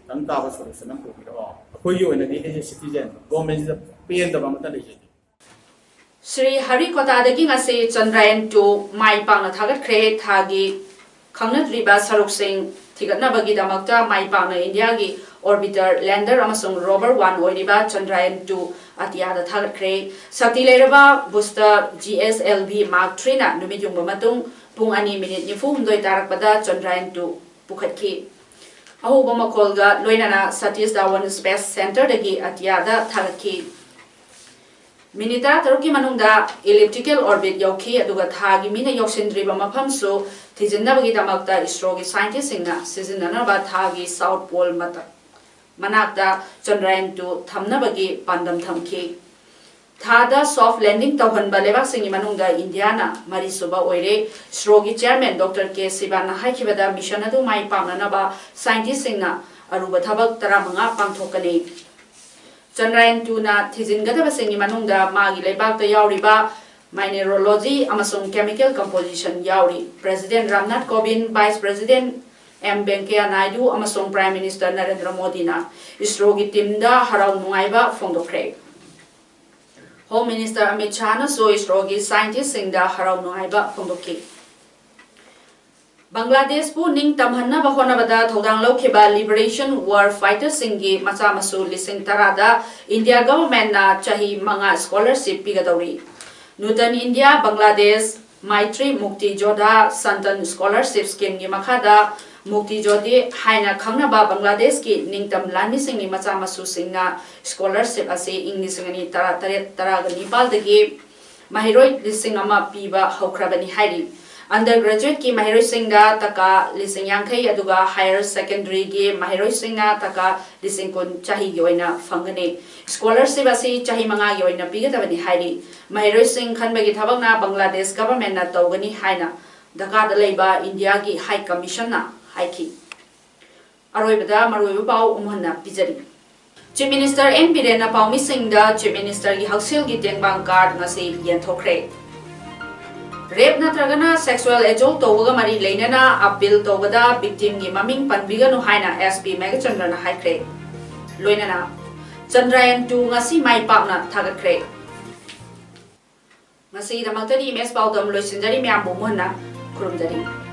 ꯇꯪ ꯇꯥꯕ solution ꯑꯃ ꯄꯨꯕꯤꯔꯛꯑꯣ꯫ ꯑꯩꯈꯣꯏꯒꯤ ꯑꯣꯏꯅꯗꯤ as a citizen government ꯁꯤꯗ ꯄꯦꯟꯗꯕ ꯑꯃꯠꯇ ꯂꯩꯖꯗꯦ꯫ ꯁ꯭ꯔꯤ ꯍꯔꯤꯀꯣꯇꯥꯗꯒꯤ ꯉꯁꯤ ꯆꯟꯗ꯭ꯔꯌꯥꯟ ꯇꯨ ꯃꯥꯏ ꯄꯥꯛꯅ ꯊꯥꯒꯠꯈ꯭ꯔꯦ꯫ ꯊꯥꯒꯤ ꯈꯪꯅꯗ꯭ꯔꯤꯕ ꯁꯔꯨꯛꯁꯤꯡ ꯊꯤꯒꯠꯅꯕꯒꯤꯗꯃꯛꯇ ꯃꯥꯏ ꯄꯥꯛꯅ ꯏꯟꯗꯤꯌꯥꯒꯤ orbiter, lander ꯑꯃꯁꯨꯡ rover ꯋꯥꯟ ꯑꯣꯏꯔꯤꯕ ꯆꯟꯗ꯭ꯔꯌꯥꯟ ꯇꯨ ꯑꯇꯤꯌꯥꯗ ꯊꯥꯒꯠꯈ꯭ꯔꯦ꯫ ꯁꯛꯇꯤ ꯂꯩꯔꯕ booster G S L V Mark three ꯅ ꯅꯨꯃꯤꯠ ꯌꯨꯡꯕ ꯃꯇꯨꯡ ꯄꯨꯡ ꯑꯅꯤ ꯃꯤꯅꯤꯠ ꯅꯤꯐꯨ ꯍꯨꯝꯗꯣꯏ ꯇꯥꯔꯛꯄꯗ ꯆꯟꯗ꯭ꯔꯌꯥꯟ ꯇꯨ ꯄꯨꯈꯠꯈꯤ꯫ ꯑꯍꯧꯕ ꯃꯈꯣꯜꯒ ꯂꯣꯏꯅꯅ ꯁꯇꯤꯁ ꯙꯋꯟ Space Centre ꯗꯒꯤ ꯑꯇꯤꯌꯥꯗ ꯊꯥꯒꯠꯈꯤ꯫ ꯃꯤꯅꯤꯠ ꯇꯔꯥꯇꯔꯨꯛꯀꯤ ꯃꯅꯨꯡꯗ elliptical orbit ꯌꯧꯈꯤ, ꯑꯗꯨꯒ ꯊꯥꯒꯤ ꯃꯤꯅ ꯌꯧꯁꯤꯟꯗ꯭ꯔꯤꯕ ꯃꯐꯝꯁꯨ ꯊꯤꯖꯤꯟꯅꯕꯒꯤꯗꯃꯛꯇ ꯏꯁꯔꯣꯒꯤ scientist ꯁꯤꯡꯅ ꯁꯤꯖꯤꯟꯅꯅꯕ ꯊꯥꯒꯤ south pole ꯃꯇ-, ꯃꯅꯥꯛꯇ ꯆꯟꯗ꯭ꯔꯌꯥꯟ ꯇꯨ ꯊꯝꯅꯕꯒꯤ ꯄꯥꯟꯗꯝ ꯊꯝꯈꯤ꯫ ꯊꯥꯗ soft landing ꯇꯧꯍꯟꯕ ꯂꯩꯕꯥꯛꯁꯤꯡꯒꯤ ꯃꯅꯨꯡꯗ ꯏꯟꯗꯤꯌꯥꯅ ꯃꯔꯤꯁꯨꯕ ꯑꯣꯏꯔꯦ꯫ ꯏꯁꯔꯣꯒꯤ chairman Doctor K ꯁꯤꯕꯥꯟꯅ ꯍꯥꯏꯈꯤꯕꯗ, mission ꯑꯗꯨ ꯃꯥꯏ ꯄꯥꯛꯅꯅꯕ scientist ꯁꯤꯡꯅ ꯑꯔꯨꯕ ꯊꯕꯛ ꯇꯔꯥꯃꯉꯥ ꯄꯥꯡꯊꯣꯛꯀꯅꯤ꯫ ꯆꯟꯗ꯭ꯔꯌꯥꯟ ꯇꯨꯅ ꯊꯤꯖꯤꯟꯒꯗꯕꯁꯤꯡꯒꯤ ꯃꯅꯨꯡꯗ ꯃꯥꯒꯤ ꯂꯩꯕꯥꯛꯇ ꯌꯥꯎꯔꯤꯕ mineralogy ꯑꯃꯁꯨꯡ chemical composition ꯌꯥꯎꯔꯤ꯫ President Ramnath ꯀꯣꯕꯤꯟꯗ, Vice President M ꯚꯦꯡꯀꯌꯥ Naidu ꯑꯃꯁꯨꯡ Prime Minister ꯅꯔꯦꯟꯗ꯭ꯔ ꯃꯣꯗꯤꯅ ꯏꯁꯔꯣꯒꯤ team ꯗ ꯍꯔꯥꯎ ꯅꯨꯡꯉꯥꯏꯕ ꯐꯣꯡꯗꯣꯛꯈ꯭ꯔꯦ꯫ Home Minister ꯑꯃꯤꯠ ꯁꯥꯍꯅꯁꯨ ꯏꯁꯔꯣꯒꯤ scientist ꯁꯤꯡꯗ ꯍꯔꯥꯎ ꯅꯨꯡꯉꯥꯏꯕ ꯐꯣꯡꯗꯣꯛꯈꯤ꯫ ꯕꯪꯒ꯭ꯂꯥꯗꯦꯁꯄꯨ ꯅꯤꯡꯇꯝꯍꯟꯅꯕ ꯍꯣꯠꯅꯕꯗ ꯊꯧꯗꯥꯡ ꯂꯧꯈꯤꯕ liberation war fighter ꯁꯤꯡꯒꯤ ꯃꯆꯥ ꯃꯁꯨ ꯂꯤꯁꯤꯡ ꯇꯔꯥꯗ ꯏꯟꯗꯤꯌꯥ government ꯅ ꯆꯍꯤ ꯃꯉꯥ scholarship ꯄꯤꯒꯗꯧꯔꯤ꯫ Nutan India Bangladesh Maitri Mukti Jodha Santan Scholarship Scheme ꯒꯤ ꯃꯈꯥꯗ ꯃꯨꯛꯇꯤ ꯖꯣꯙꯤ ꯍꯥꯏꯅ ꯈꯪꯅꯕ ꯕꯪꯒ꯭ꯂꯥꯗꯦꯁꯀꯤ ꯅꯤꯡꯇꯝ ꯂꯥꯟꯃꯤꯁꯤꯡꯒꯤ ꯃꯆꯥ ꯃꯁꯨꯁꯤꯡꯅ scholarship ꯑꯁꯤ ꯏꯪ ꯂꯤꯁꯤꯡ ꯑꯅꯤ ꯇꯔꯥꯇꯔꯦꯠ ꯇꯔꯥꯒ ꯅꯤꯄꯥꯜꯗꯒꯤ ꯃꯍꯩꯔꯣꯏ ꯂꯤꯁꯤꯡ ꯑꯃ ꯄꯤꯕ ꯍꯧꯈ꯭ꯔꯕꯅꯤ ꯍꯥꯏꯔꯤ꯫ Undergraduate ꯀꯤ ꯃꯍꯩꯔꯣꯏꯁꯤꯡꯗ ꯇꯀꯥ ꯂꯤꯁꯤꯡ ꯌꯥꯡꯈꯩ, ꯑꯗꯨꯒ higher secondary ꯒꯤ ꯃꯍꯩꯔꯣꯏꯁꯤꯡꯅ ꯇꯀꯥ ꯂꯤꯁꯤꯡ ꯀꯨꯟ ꯆꯍꯤꯒꯤ ꯑꯣꯏꯅ ꯐꯪꯒꯅꯤ꯫ Scholarship ꯑꯁꯤ ꯆꯍꯤ ꯃꯉꯥꯒꯤ ꯑꯣꯏꯅ ꯄꯤꯒꯗꯕꯅꯤ ꯍꯥꯏꯔꯤ꯫ ꯃꯍꯩꯔꯣꯏꯁꯤꯡ ꯈꯟꯕꯒꯤ ꯊꯕꯛꯅ ꯕꯪꯒ꯭ꯂꯥꯗꯦꯁ government ꯅ ꯇꯧꯒꯅꯤ ꯍꯥꯏꯅ ꯙꯀꯥꯗ ꯂꯩꯕ ꯏꯟꯗꯤꯌꯥꯒꯤ High Commission ꯅ ꯍꯥꯏꯈꯤ꯫ ꯑꯔꯣꯏꯕꯗ ꯃꯔꯨꯑꯣꯏꯕ ꯄꯥꯎ ꯑꯃꯨꯛ ꯍꯟꯅ ꯄꯤꯖꯔꯤ꯫ Chief Minister ꯑꯦꯟ ꯕꯤꯔꯦꯟꯅ ꯄꯥꯎꯃꯤꯁꯤꯡꯗ Chief Minister ꯒꯤ ꯍꯛꯁꯦꯜꯒꯤ ꯇꯦꯡꯕꯥꯡ card ꯉꯁꯤ ꯌꯦꯟꯊꯣꯛꯈ꯭ꯔꯦ꯫ Rape ꯅꯠꯇ꯭ꯔꯒꯅ sexual assault ꯇꯧꯕꯒ ꯃꯔꯤ ꯂꯩꯅꯅ appeal ꯇꯧꯕꯗ victimꯒꯤ ꯃꯃꯤꯡ ꯄꯟꯕꯤꯒꯅꯨ ꯍꯥꯏꯅ S P ꯃꯦꯘꯆꯟꯗ꯭ꯔꯅ ꯍꯥꯏꯈ꯭ꯔꯦ꯫ ꯂꯣꯏꯅꯅ Chandrayaan two ꯉꯁꯤ ꯃꯥꯏ ꯄꯥꯛꯅ ꯊꯥꯒꯠꯈ꯭ꯔꯦ꯫ ꯉꯁꯤꯒꯤꯗꯃꯛꯇꯗꯤ ꯏꯃꯦꯖ ꯄꯥꯎꯗꯝ ꯂꯣꯏꯁꯤꯟꯖꯔꯤ꯫ ꯃꯌꯥꯝꯕꯨ ꯃꯨꯟꯅ ꯈꯨꯔꯨꯝꯖꯔꯤ꯫